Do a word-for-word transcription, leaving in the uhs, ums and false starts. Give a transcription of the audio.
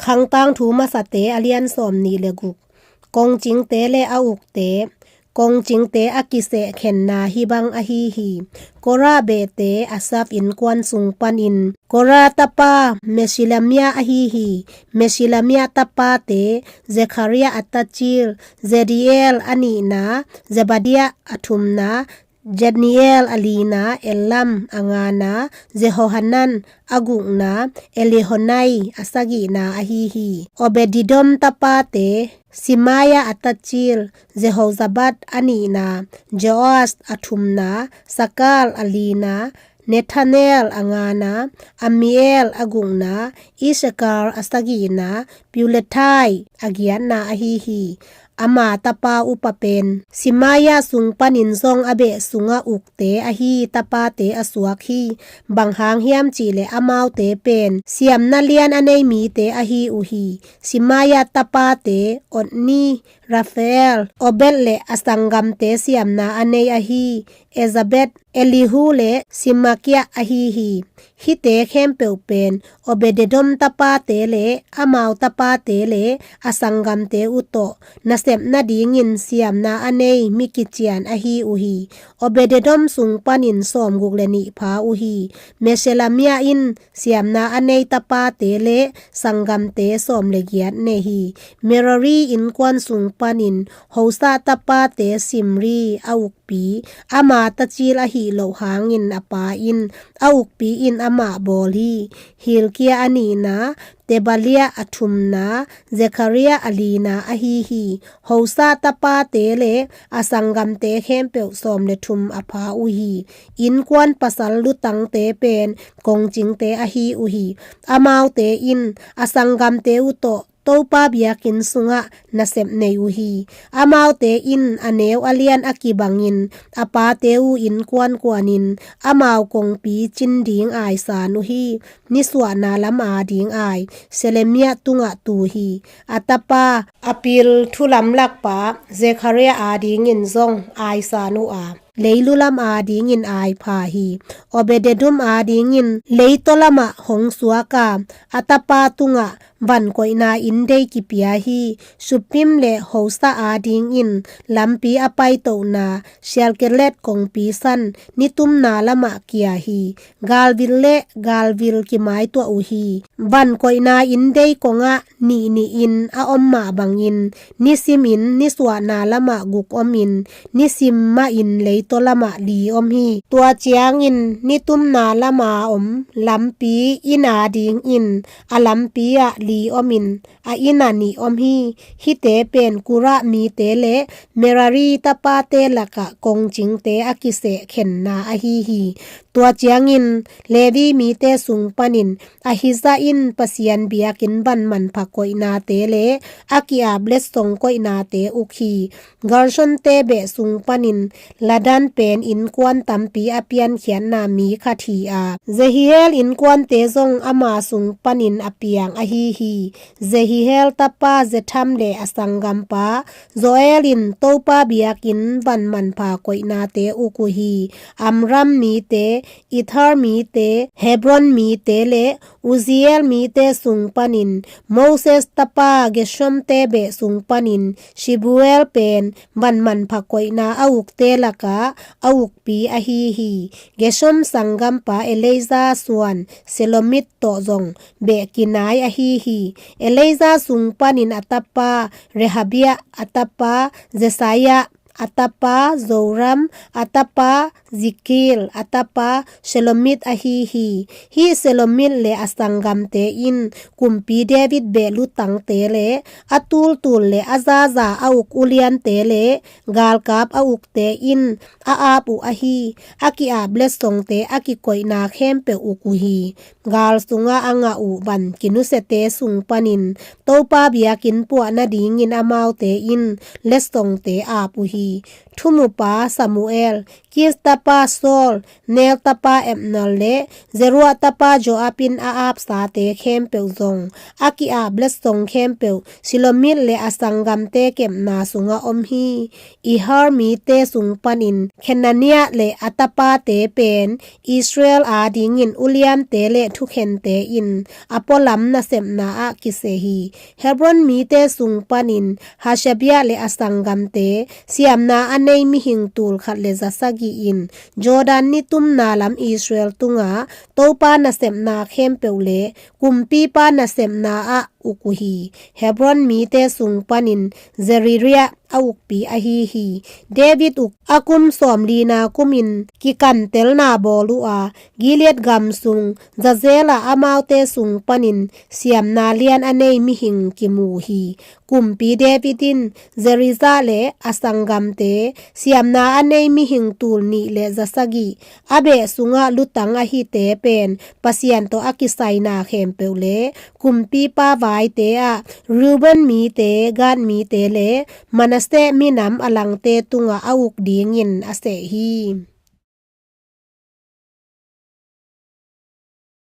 Khangtangthu Masate a lian sawmnih le guk. Kongcingte le a ukte. Kongcingte a kisehkhenna hih bang ahi hi. Kora behte Asaf innkuan sung panin Kora tapa Meshilemia ahi hi. Meshilemia tapate Zekhariah a tacil, Jediel a nihna, Zebadiah a thumna, Jediel a lina, Elam a ngana, Jehohanan a gukna, Elihonai a sagihna ahi hi. Obededom tapate Shemaiah a tacil, Jehozabad a nihna, Joas a thumna, Sakar a lina, Nethanel a ngana, Ammiel a gukna, Issakar a sagihna, Peullethai a giatna ahi hi. Ama tapa upa pen Shemaiah sung panin zong a beh sungah ukte ahi tapate a suak hi. Bang hang hiam cihleh amaute pen siamna lian a nei mite ahi uh hi. Shemaiah tapate Othni, Rephael, Obed le a sanggamte siamna a nei ahi Ezabad, Elihu le Semakia ahi hi. Hihte khempeuh pen Obededom tapate le amau tapate le a sanggamte uh tawh nasep nadingin siamna a nei mi kician ahi uh hi. Obededom sung panin sawmguk le nih pha uh hi. Meshilemia in siamna a nei tapate le sanggamte sawm le giat nei hi. Merari innkuan sung panin Hosa tapate Simri a ukpi, ama tacil ahih loh hangin a pa in, a ukpi in amah bawl hi. Hilkia a nihna, Tebaliah a thumna, Zekhariah a lina ahi hi. Hosa tapate le a sanggamte khempeuh sawm le thum a pha uh hi. Innkuan pasal lutangte pen kongcingte ahi uh hi. Amaute in a sanggamte uh tawh Topa biakinn sungah nasep nei uh hi. Amaute in a neu a lian a kibangin a pate uh innkuan kuanin amau kongpi cin ding ai san uh hi. Nisuahna lam ading ai Shelemia tungah tu hi. A tapa a pil thulamlakpa Zekhariah adingin zong ai san uh a, leilu lam adingin ai pha hi. Obededom adingin leitaw lamah hong suak a, a tapa tungah van koihna inndei kipia hi. Shuppim le Hosa adingin lampi a paitohna Shilkeleth kongpi san nitumna lamah kia hi. Galvil le galvil kimaituah uh hi. Van koihna inndei kongah nih nihin a om mah bangin nisimin nisuahna lamah guk omin nisim mahin leitaw lamah li om hi. Tua ciangin nitumna lama om lampi inn adingin a lampi ah li omin a inn ah nih om hi. Hihte pen Kora mite le Merari tapate lakah kongcingte a kisehkhenna ahi hi. Tua ciangin Levi mite sung panin Ahija in Pasian biakinn van manpha koihnate le a ki-ap letsong koihnate uk hi. Gershonte beh sung panin Ladan pen innkuan tampi a piankhiatna mi khat hi a, Jehiel innkuante zong ama sung panin a piang ahi hi. Jehiel tapa Zetham le a sanggampa Joel in Topa biakinn van manpha koihnate uk uh hi. Amram mite, Ithar mite, Hebron mite le Uzziel mite sung panin Moses tapa Gershomte beh sung panin Shebuel pen van manpha koihna a ukte lakah a ukpi ahi hi. Gershom sanggampa Eleazar suan Selomit tawh zong beh kinai ahi hi. Eleazar sung panin a tapa Rehabiah, a tapa Jesaiah, a tapa Joram, a tapa Zikri, a tapa Selomit ahi hi. Hih Selomit le a sanggamte in kumpi David beh lutangte le a tultul le a zaza a uk uliante le galkap a ukte in a ap uh ahi. A ki-ap letsongte a kikoihna khempeuh uk uh hi. Gal sungah a ngah uh van kinusiate sung panin Topa biakinn puah nadingin amaute in letsongte ap uh hi. Thumupa Samuel, Kis tapa Saul, Ner tapa Abner le Zeruiah tapa Joab in a apsate khempeuh zong, a ki-ap letsong khempeuh, Shelomith le a sanggamte kepna sungah om hi. Izhar mite sung panin Khenaniah le a tapate pen Israel adingin uliante le thukhente in a pualam nasepna ah kisia hi. Hebron mite sung panin Hashabiah le a sanggamte, siamna a nei mihing tul khat le za sagih in Jordan nitumna lam Israel tungah Topa nasepna khempeuh le kumpipa nasepna ah uk uh hi. Hebron mite sung panin Jeririah a ukpi ahi hi. David uk a kum sawmlina kumin kikantelna bawl uh a, Gilead gam sung Jazel ah amaute sung panin siamna lian a nei mihing kimu hi. Kumpi David in Jerijah le a sanggamte, siamna a nei mihing tul nih le za sagih, a beh sungah lutang ahite pen Pasian tawh a kisaina khempeuh le kumpipa vaite ah Reuben mite, Gad mite le Manasseh minam a langte tungah a uk dingin a seh hi.